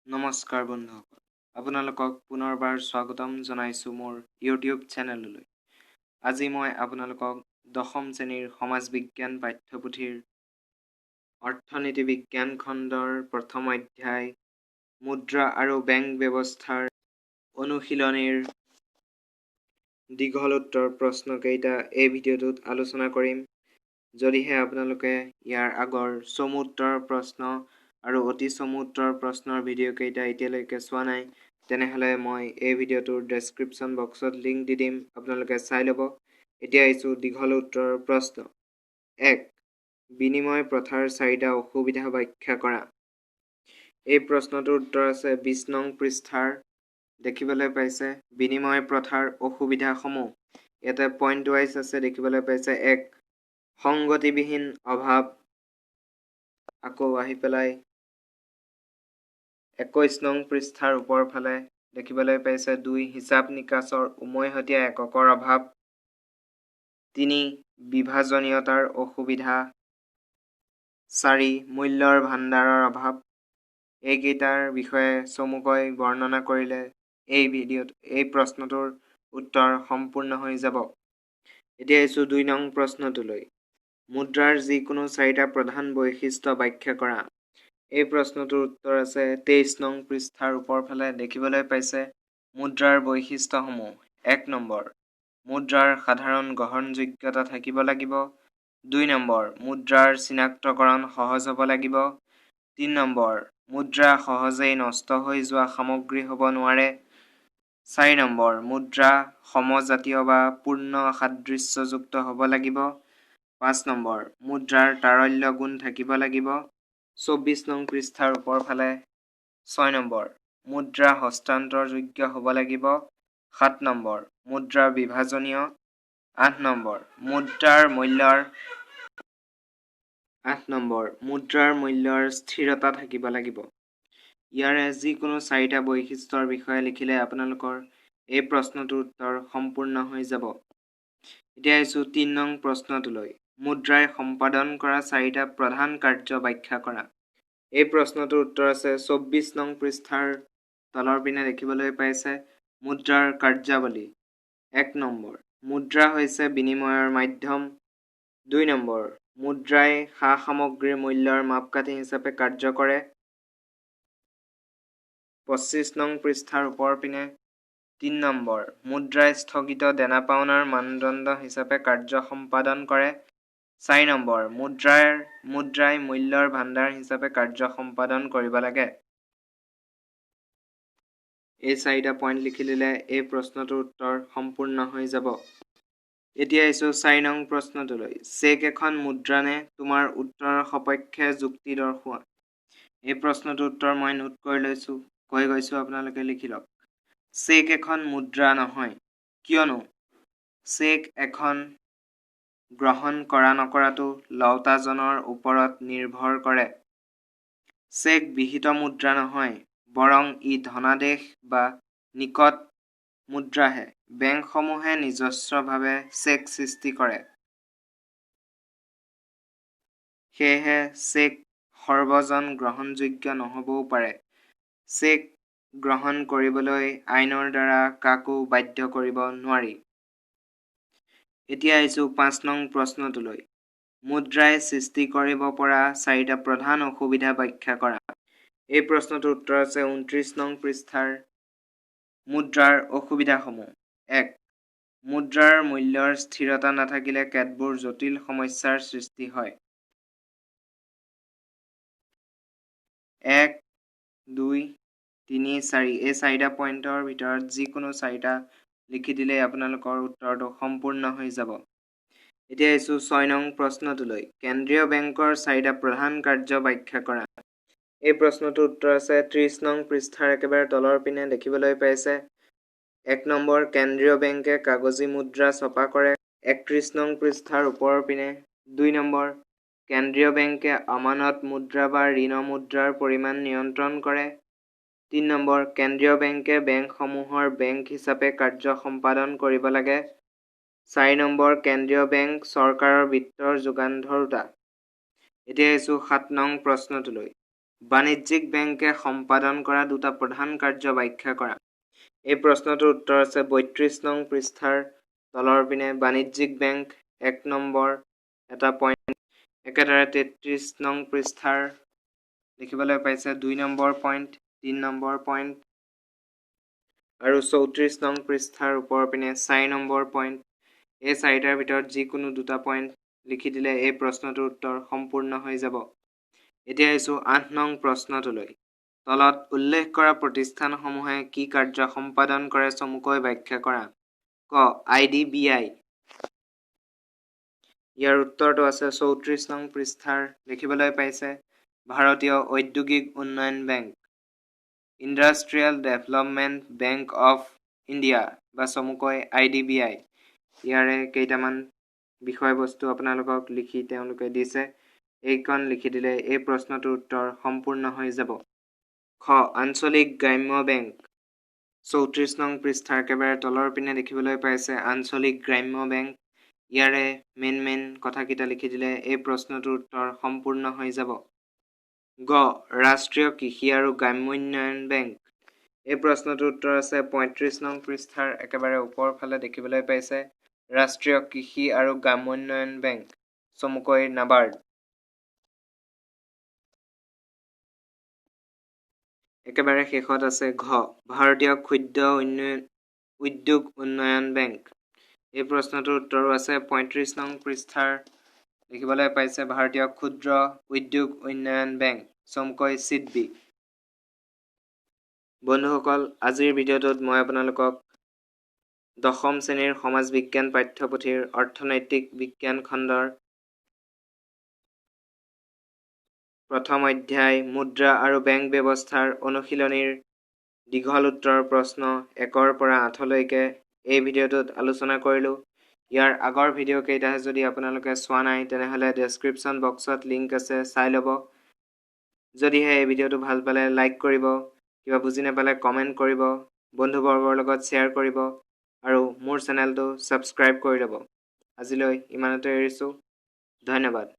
নমস্কাৰ বন্ধুসকল, আপোনালোকক পুনৰবাৰ স্বাগতম জনাইছোঁ মোৰ ইউটিউব চেনেললৈ। আজি মই আপোনালোকক দশম শ্ৰেণীৰ সমাজ বিজ্ঞান পাঠ্যপুথিৰ অৰ্থনীতি বিজ্ঞান খণ্ডৰ প্ৰথম অধ্যায় মুদ্ৰা আৰু বেংক ব্যৱস্থাৰ অনুশীলনীৰ দীঘল উত্তৰ প্ৰশ্নকেইটা এই ভিডিঅ'টোত আলোচনা কৰিম। যদিহে আপোনালোকে ইয়াৰ আগৰ চমু উত্তৰৰ প্ৰশ্ন আৰু অতি চমু উত্তৰৰ প্ৰশ্নৰ ভিডিঅ'কেইটা এতিয়ালৈকে চোৱা নাই, তেনেহ'লে মই এই ভিডিঅ'টোৰ ডেছক্ৰিপশ্যন বক্সত লিংক দি দিম, আপোনালোকে চাই ল'ব। এতিয়া আহিছোঁ দীঘল উত্তৰৰ প্ৰশ্ন। 1, বিনিময় প্ৰথাৰ চাৰিটা অসুবিধা ব্যাখ্যা কৰা। এই প্ৰশ্নটোৰ উত্তৰ আছে 20 নং পৃষ্ঠাৰ, দেখিবলৈ পাইছে বিনিময় প্ৰথাৰ অসুবিধাসমূহ। ইয়াতে পইণ্ট ৱাইজ আছে, দেখিবলৈ পাইছে। 1, সংগতিবিহীন অভাৱ। আকৌ আহি পেলাই 21 নং পৃষ্ঠাৰ ওপৰ ফালে দেখিবলৈ পাইছে। 2, হিচাপ নিকাচৰ উমৈহতীয়া এককৰ অভাৱ। 3, বিভাজনীয়তাৰ অসুবিধা। 4, মূল্যৰ ভাণ্ডাৰৰ অভাৱ। এইকেইটাৰ বিষয়ে চমুকৈ বৰ্ণনা কৰিলে এই প্ৰশ্নটোৰ উত্তৰ সম্পূৰ্ণ হৈ যাব। এতিয়া আহিছোঁ 2 নং প্ৰশ্নটোলৈ। মুদ্ৰাৰ যিকোনো চাৰিটা প্ৰধান বৈশিষ্ট্য ব্যাখ্যা কৰা। এই প্ৰশ্নটোৰ উত্তৰ আছে 23 নং পৃষ্ঠাৰ ওপৰ ফালে, দেখিবলৈ পাইছে মুদ্ৰাৰ বৈশিষ্ট্যসমূহ। 1 নম্বৰ, মুদ্ৰাৰ সাধাৰণ গ্ৰহণযোগ্যতা থাকিব লাগিব। 2 নম্বৰ, মুদ্ৰাৰ চিনাক্তকৰণ সহজ হ'ব লাগিব। 3 নম্বৰ, মুদ্ৰা সহজেই নষ্ট হৈ যোৱা সামগ্ৰী হ'ব নোৱাৰে। 4 নম্বৰ, মুদ্ৰা সমজাতীয় বা পূৰ্ণ সাদৃশ্যযুক্ত হ'ব লাগিব। 5 নম্বৰ, মুদ্ৰাৰ তাৰল্য গুণ থাকিব লাগিব। 24 নং পৃষ্ঠাৰ ওপৰ ফালে। 6 নম্বৰ, মুদ্ৰা হস্তান্তৰযোগ্য হ'ব লাগিব। 7 নম্বৰ, মুদ্ৰা বিভাজনীয়। 8 নম্বৰ, মুদ্ৰাৰ মূল্যৰ 8 নম্বৰ, মুদ্ৰাৰ মূল্যৰ স্থিৰতা থাকিব লাগিব। ইয়াৰে যিকোনো চাৰিটা বৈশিষ্ট্যৰ বিষয়ে লিখিলে আপোনালোকৰ এই প্ৰশ্নটোৰ উত্তৰ সম্পূৰ্ণ হৈ যাব। এতিয়া আহিছোঁ 3 নং প্ৰশ্নটোলৈ। মুদ্ৰাই সম্পাদন কৰা চাৰিটা প্ৰধান কাৰ্য ব্যাখ্যা কৰা। এই প্ৰশ্নটোৰ উত্তৰ আছে 24 নং পৃষ্ঠাৰ তলৰ পিনে, দেখিবলৈ পাইছে মুদ্ৰাৰ কাৰ্যাৱলী। 1 নম্বৰ, মুদ্ৰা হৈছে বিনিময়ৰ মাধ্যম। 2 নম্বৰ, মুদ্ৰাই সা সামগ্ৰীৰ মূল্যৰ মাপকাঠি হিচাপে কাৰ্য কৰে। 25 নং পৃষ্ঠাৰ ওপৰ পিনে। 3 নম্বৰ, মুদ্ৰাই স্থগিত দেনা পাওনাৰ মানদণ্ড হিচাপে কাৰ্য সম্পাদন কৰে। 4 নম্বৰ, মুদ্ৰাই মূল্যৰ ভাণ্ডাৰ হিচাপে কাৰ্য সম্পাদন কৰিব লাগে। এই চাৰিটা পইণ্ট লিখি দিলে এই প্ৰশ্নটোৰ উত্তৰ সম্পূৰ্ণ হৈ যাব। এতিয়া আহিছোঁ 4 নং প্ৰশ্নটোলৈ। চেক এখন মুদ্ৰা নে? তোমাৰ উত্তৰৰ সপক্ষে যুক্তি দৰ্শোৱা। এই প্ৰশ্নটোৰ উত্তৰ মই নোট কৰি লৈছোঁ, কৈ গৈছোঁ, আপোনালোকে লিখি লওক। চেক এখন মুদ্ৰা নহয়, কিয়নো চেক এখন গ্ৰহণ কৰা নকৰাটো লওঁতাজনৰ ওপৰত নিৰ্ভৰ কৰে। চেক বিহিত মুদ্ৰা নহয়, বৰং ই ধনাদেশ বা নিকট মুদ্ৰাহে। বেংকসমূহে নিজস্বভাৱে চেক সৃষ্টি কৰে, সেয়েহে চেক সৰ্বজন গ্ৰহণযোগ্য নহ'বও পাৰে। চেক গ্ৰহণ কৰিবলৈ আইনৰ দ্বাৰা কাকো বাধ্য কৰিব নোৱাৰি। এতিয়া আহিছোঁ 5 নং প্ৰশ্নটোলৈ। মুদ্ৰাই সৃষ্টি কৰিব পৰা চাৰিটা প্ৰধান অসুবিধা ব্যাখ্যা কৰা। এই প্ৰশ্নটোৰ উত্তৰ আছে 29 নং পৃষ্ঠাৰ মুদ্ৰাৰ অসুবিধাসমূহ। 1, মুদ্ৰাৰ মূল্যৰ স্থিৰতা নাথাকিলে কেতবোৰ জটিল সমস্যাৰ সৃষ্টি হয়। 1, 2, 3, 4, এই চাৰিটা পইণ্টৰ ভিতৰত যিকোনো চাৰিটা লিখি দিলেই আপোনালোকৰ উত্তৰটো সম্পূৰ্ণ হৈ যাব। এতিয়া আহিছোঁ 6 নং প্ৰশ্নটোলৈ। কেন্দ্ৰীয় বেংকৰ চাৰিটা প্ৰধান কাৰ্য ব্যাখ্যা কৰা। এই প্ৰশ্নটোৰ উত্তৰ আছে 30 নং পৃষ্ঠাৰ একেবাৰে তলৰ পিনে, দেখিবলৈ পাইছে। 1 নম্বৰ, কেন্দ্ৰীয় বেংকে কাগজী মুদ্ৰা ছপা কৰে। 31 নং পৃষ্ঠাৰ ওপৰৰ পিনে। 2 নম্বৰ, কেন্দ্ৰীয় বেংকে আমানত মুদ্ৰা বা ঋণ মুদ্ৰাৰ পৰিমাণ নিয়ন্ত্ৰণ কৰে। 3 নম্বৰ, কেন্দ্ৰীয় বেংকে বেংকসমূহৰ বেংক হিচাপে কাৰ্য সম্পাদন কৰিব লাগে। 4 নম্বৰ, কেন্দ্ৰীয় বেংক চৰকাৰৰ বিত্তৰ যোগান ধৰোঁতা। এতিয়া আহিছোঁ 7 নং প্ৰশ্নটোলৈ। বাণিজ্যিক বেংকে সম্পাদন কৰা দুটা প্ৰধান কাৰ্য ব্যাখ্যা কৰা। এই প্ৰশ্নটোৰ উত্তৰ আছে 32 নং পৃষ্ঠাৰ তলৰ পিনে, বাণিজ্যিক বেংক 1 নম্বৰ এটা পইণ্ট। একেদৰে 33 নং পৃষ্ঠাৰ দেখিবলৈ পাইছে 2 নম্বৰ পইণ্ট, 3 নম্বৰ পইণ্ট আৰু 34 নং পৃষ্ঠাৰ ওপৰৰ পিনে 4 নম্বৰ পইণ্ট। এই চাৰিটাৰ ভিতৰত যিকোনো দুটা পইণ্ট লিখি দিলে এই প্ৰশ্নটোৰ উত্তৰ সম্পূৰ্ণ হৈ যাব। এতিয়া আহিছোঁ 8 নং প্ৰশ্নটোলৈ। তলত উল্লেখ কৰা প্ৰতিষ্ঠানসমূহে কি কাৰ্য সম্পাদন কৰে চমুকৈ ব্যাখ্যা কৰা। ক IDBI। ইয়াৰ উত্তৰটো আছে 34 নং পৃষ্ঠাৰ দেখিবলৈ পাইছে ভাৰতীয় ঔদ্যোগিক উন্নয়ন bank, industrial development bank of India বা চমুকৈ IDBI। ইয়াৰে কেইটামান বিষয়বস্তু আপোনালোকক লিখি তেওঁলোকে দিছে। এইকণ লিখি দিলে এই প্ৰশ্নটোৰ উত্তৰ সম্পূৰ্ণ হৈ যাব। খ আঞ্চলিক গ্ৰাম্য বেংক। 34 নং পৃষ্ঠাৰ একেবাৰে তলৰ পিনে দেখিবলৈ পাইছে আঞ্চলিক গ্ৰাম্য বেংক। ইয়াৰে মেইন মেইন কথাকেইটা লিখি দিলে এই প্ৰশ্নটোৰ উত্তৰ সম্পূৰ্ণ হৈ যাব। গ ৰাষ্ট্ৰীয় কৃষি আৰু গ্ৰামোন্নয়ন বেংক। এই প্ৰশ্নটোৰ উত্তৰ আছে 35 নং পৃষ্ঠাৰ একেবাৰে ওপৰ ফালে দেখিবলৈ পাইছে ৰাষ্ট্ৰীয় কৃষি আৰু গ্ৰামোন্নয়ন বেংক চমুকৈ নাবাৰ্ড। একেবাৰে শেষত আছে ঘ ভাৰতীয় ক্ষুদ্ৰ উদ্যোগ উন্নয়ন বেংক। এই প্ৰশ্নটোৰ উত্তৰো আছে 35 নং পৃষ্ঠাৰ দেখিবলৈ পাইছে ভাৰতীয় ক্ষুদ্ৰ উদ্যোগ উন্নয়ন বেংক চমুকৈ চিডবি। বন্ধুসকল, আজিৰ ভিডিঅ'টোত মই আপোনালোকক দশম শ্ৰেণীৰ সমাজ বিজ্ঞান পাঠ্যপুথিৰ অৰ্থনৈতিক বিজ্ঞান খণ্ডৰ প্ৰথম অধ্যায় মুদ্ৰা আৰু বেংক ব্যৱস্থাৰ অনুশীলনীৰ দীঘল উত্তৰৰ প্ৰশ্ন 1ৰ পৰা 8লৈকে এই ভিডিঅ'টোত আলোচনা কৰিলোঁ। ইয়াৰ আগৰ ভিডিঅ' কেইটা যদি আপোনালোকে চোৱা নাই তেনেহ'লে ডেছক্ৰিপশ্যন বক্সত লিংক আছে, চাই ল'ব। যদিহে এই ভিডিঅ'টো ভাল পালে লাইক কৰিব, কিবা বুজি নাপালে কমেণ্ট কৰিব, বন্ধুবৰ্গৰ লগত শ্বেয়াৰ কৰিব আৰু মোৰ চেনেলটো ছাবস্ক্ৰাইব কৰি ল'ব। আজিলৈ ইমানতে এৰিছোঁ, ধন্যবাদ।